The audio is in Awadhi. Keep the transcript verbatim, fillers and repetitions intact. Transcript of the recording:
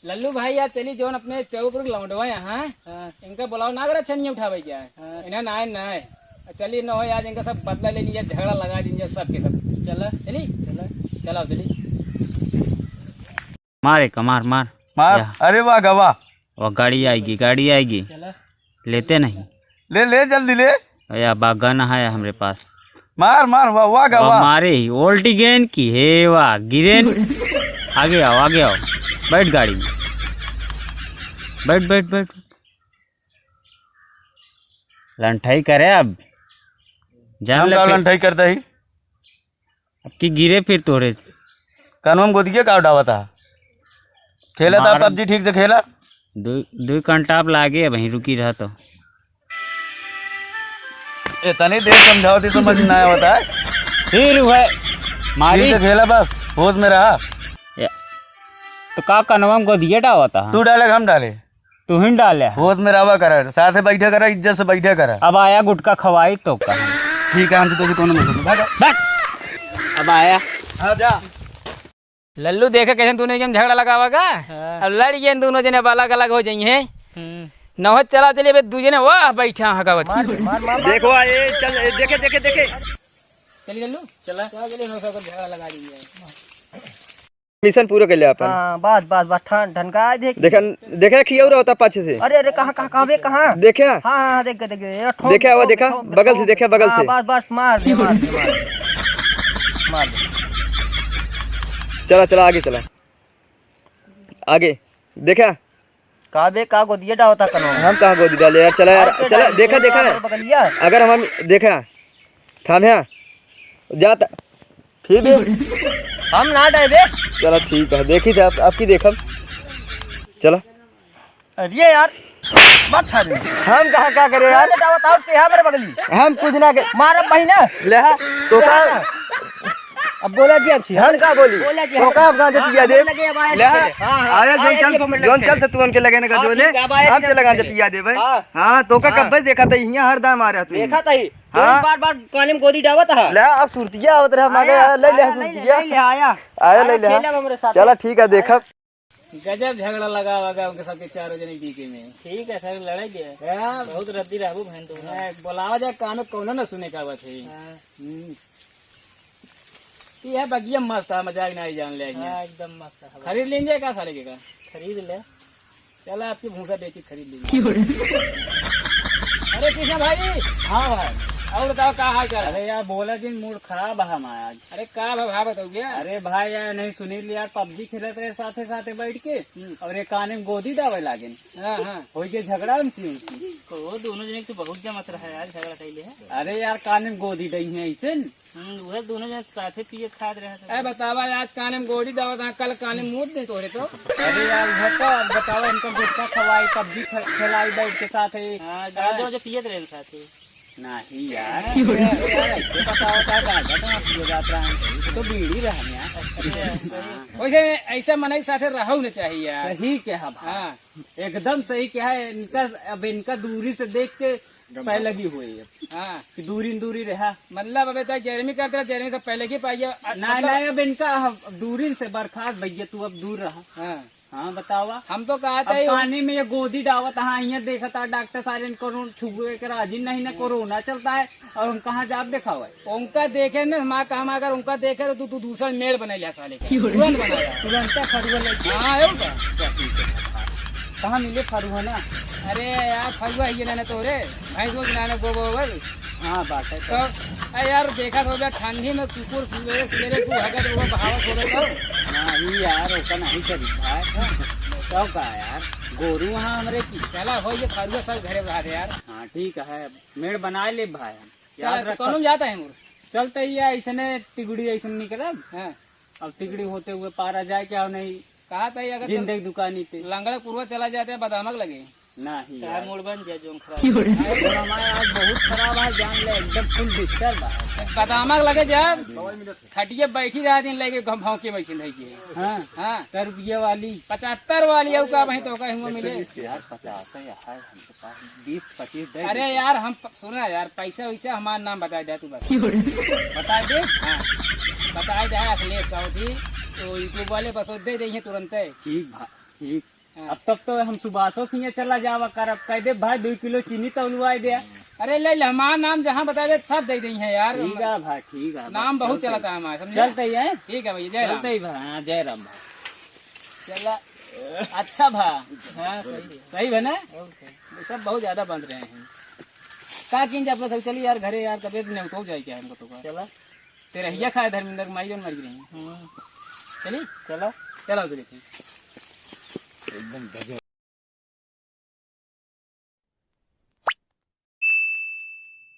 लल्लू भाई, आज चली जौन अपने चौपुर के लौंडवा यहाँ, हाँ। इनका बुलाओ, नागर अच्छा नहीं उठावे क्या? हाँ। इन्हें ना है, ना है। चली न हो, आज इनका सब बदला ले लीजिए, झगड़ा लगा दीजिए सबके सब। चला। चली? चला। चलाओ, चली। मार एक, मार, मार। मार। या। अरे वाह, गवा। वो गाड़ी आएगी, गाड़ी आएगी। चला। लेते नहीं। ले, ले, जल्दी ले। या, बा गन है हमरे पास। मार, मार, वाह, वाह, गवा। मारे ही, उल्टी गेंद की, हे वाह, गिरेन। आगे आओ, आगे आओ। बैठ गाड़ी में। बैठ, बैठ, बैठ। लंठाई करे अब। जान हम ले का फिर। लंठाई करता ही? अब की गिरे फिर तोरे। कानून गोदिए का उठावा था? खेला था मार। PUBG ठीक से खेला? दु-, दुइ घंटा आप लागे, वहीं रुकी रहा तो। इतनी देर समझाओ थी, समझ में ना आवता है। फिर वह मारी। ठीक से खेला बस, होश में रहा। या, तो का कनवा में गोदिया डावता है? तू डाले कि हम डाले? तू ही डाले है। होश में रहा करा, साथे बैठे करा, इज्जत से बैठे करा। अब आया गुटखा खवाई तो का? ठीक है, हम तो तुझे कोनो मतलब नहीं। भाग। बस। अब आया। हाँ, जा। लल्लू, देखे कैसे दोनों जन झगड़ा लगावा गा? हाँ। अब लड़ गए दोनों जने, अब अलग अलग हो जाइए। हम्म। नौहत चला, चलिए, अबे दू जने वाह बैठा हगा बच्ची। मार, मार, मार, मार। देखो, ए, चल, ए, देखे, देखे, देखे। चलिए लल्लू, चला। चला, चलिए, नौ सौ का झगड़ा लगा दीजिए। मिशन पूरा कर लिया अपन। हाँ, बस, बस, बस, ठन-, ठनका देख। देखा, देखा, खियौरा होता पाछे से। अरे, अरे, कहाँ, कहाँ, कहाँ बे, कहाँ? देखा? हाँ, हाँ, देख, देख, देख, ये ठोक, देखा, वो ठोक, देखा, ठोक, बगल से ठोक। देखा, बगल हाँ, से। बस, बस, मार दे, मार दे, मार दे। मार दे। चला, चला, आगे चला। आगे। देखा? का बे, का गोदिया डावता कनो? हम कहाँ गोदी डाले यार? चला यार, और के चला, डाल देखा, दिया देखा। यार बगलिया। अगर हम, देखा, थाम्या, जाता, फिर भी। हम ना डाले बे। चला ठीक है, देखी थे आप, आपकी देखब। चला। अरे यार, मत खा दे। हम कहाँ का करे यार? अरे डावत आओ, के है मेरे बगली? हम कुछ ना के मारब बहिना। ले हा, तो का? अब बोला जी, अब हम का बोली? बोला जी, तो हम का आप गांजा हाँ, पिया दे? लगे अब आया ले हा, चले। हाँ, हाँ, आया आया जोन चल, अब हम जोन लगे चल चले। तो तू उनके लगे ना हाँ, जो ले, ठीक है, अब आया हम जी, चला हम गांजा चले। पिया देबे। हाँ। हाँ, तो का हाँ। कब्बे देखा था, यहाँ हर दाम आ रहा तू। देखा था ही। हाँ। बार बार काने में गोदी डावत हा। ले, अब सुरतिया आवत रहे, हमारे आया, ले, ले, आया, ले, सुरतिया। ले, ले, आया। आया, ले, आया, ले, खेला हाँ। हमरे साथ। चला, ठीक है, देखब। गजब झगड़ा लगा, लगा उनके सबके चारों जने बीच में। ठीक है सर, लड़ाई दे। हाँ। बहुत रद्दी रहबू बहन तू ना। ए, बोलावा जा, कानो कौनो ना सुने का बात है। हाँ। हम्म। ये है बगिया मस्त है, मजाक नहीं जान ले। हाँ, एकदम मस्त है। खरीद लेंगे का सारे के का? खरीद ले। चला, आपकी भूसा बेची खरीद लेंगे। क्यों रे? अरे कृष्णा भाई। हाँ भाई। और बताओ, का हाल चाल है? अरे यार, बोला जिन, मूड खराब है हमारा आज। अरे का भा, भा बताओ क्या? अरे भाई यार, नहीं सुनील यार, PUBG खेलत रहे साथे साथे बैठ के, हम्म। और ये काने में गोदी डावे लागेन। हाँ, हाँ। हो गया झगड़ा उनकी, उनकी। तो वो दोनों जने के तो बहुत जमत रहा यार, झगड़ा कैले है। अरे यार, काने में गोदी डई है ऐसे न। हम्म, उहे दोनों जने साथे पियत खात रहे थे। ए, बतावा, आज काने में गोदी डावत, हाँ, कल काने में मूत दे तोरे तो। अरे यार, उहे तो, अब बतावा, इनका गुटखा खवाई, PUBG ख-, खेलाई बैठ के साथे। हाँ, गाँजा वाजा पियत रहे साथे। नहीं यार, यार, ऐसे बतावा, का गाँजा कहाँ पिए जात रहा है? तो बीड़ी रहा यार। हाँ। वैसे ऐसा मनई साथे रहू न चाहिए यार। सही कहा भाई। हाँ। एकदम सही कहा है। इनका, अब इनका दूरी से देख के पहले भी हुए अब। हाँ। कि दूरी न दूरी रहा। मतलब अबे तो जर्मी करते रहे, जर्मी से पहले की पाइए। अब ना, तो ना, अब इनका हम दूरी से बर्खास्त भैया, तू अब दूर रहा। हाँ। हाँ, बतावा। हम तो कहा अब था ही काने में ये गोदी डावत, हाँ, ये देखा था डॉक्टर सारे इनको छुए के राजी नहीं, ना कोरोना चलता है, और हम कहाँ जाब देखावे? उनका देखे न, माँ कहा, अगर उनका देखे तो तू, तू दूसरा मेल बना लिया साले का। तुरंत बनाया। तुरंत फरुआ लेके। हाँ, आयो का? अच्छा, ठीक है। कहाँ मिले फरुआ ना? अरे यार, फरुआ ही ना, ना तो रे, भैंस वो ना, ना गोबर। हाँ, बात है। तो, ए यार, देखा तो बे, ठंडी में कुकुर सुबेरे सुबेरे तू हगत वो बहावत हो गए तो। नहीं यार, ओका नहीं करी भाई। तो का यार, गोरू हाँ हमरे की। चला, हो ये फरुआ सब घरे बढ़ा दे यार। हाँ, ठीक है, मेड़ बना ले भाई हम। चला, याद तो रख। कौनो जाता है मोर? चलते ही है, ऐसने टिगड़ी ऐसन निकलब। हाँ। अब टिगड़ी होते हुए पारा जाए क्या नहीं? कहा था ये अगर जिंदगी चल-, दुकानी पे। लंगड़ा पुरवा चला जाते हैं, बदामक लगे। नहीं चाहे यार। मूड बन जाए, जोन खराब। अरे, हमारे आज बहुत खराब है, जान ले, एकदम full disturb है। बदामक लगे जा, खटिया बैठी रहा दिन लगे, घम भौंके बैठे नहीं के। हाँ। हाँ। सौ रुपये वाली। पचहत्तर वाली, अउ का वहीं तो का हुआ मिले। यार, पचास है, यार, हमको बीस पच्चीस दे अरे देते। यार, हम प-, सुना यार, पैसा वैसा हमार नाम बता दे तू बस। क्यों रे? बता दे? हाँ, बता दे, हाँ, अखिलेश का होती। तो YouTube वाले बस दे देइहैं तुरंते। ठीक भा, ठीक। हाँ। अब तब तो हम सुभाषो किहाँ चला जावा करब, कह दे भाई दुइ किलो चीनी तौलवाइ दे। अरे ले ले, हमार नाम जहाँ बतावे सब दे देइहैं यार। ठीक है भाई, ठीक है। नाम बहुत चलता है हमार, समझे? चलते ही है। ठीक है भैया, जय राम। चलते ही भाई, हाँ, जय राम भाई। चला, अच्छा भा। हाँ, सही है। सही है ना? और क्या? ये सब बहुत ज्यादा बंध रहे हैं। का किन जा अपना सब, चली यार घरे यार, तबियत नहीं तो जाए क्या हमको तो का। चला। तेरा हिया खाए धर्मेंद्र के माई जौन मर गई रही। हम्म। चली? चला। चला तो देखी। एकदम गजब।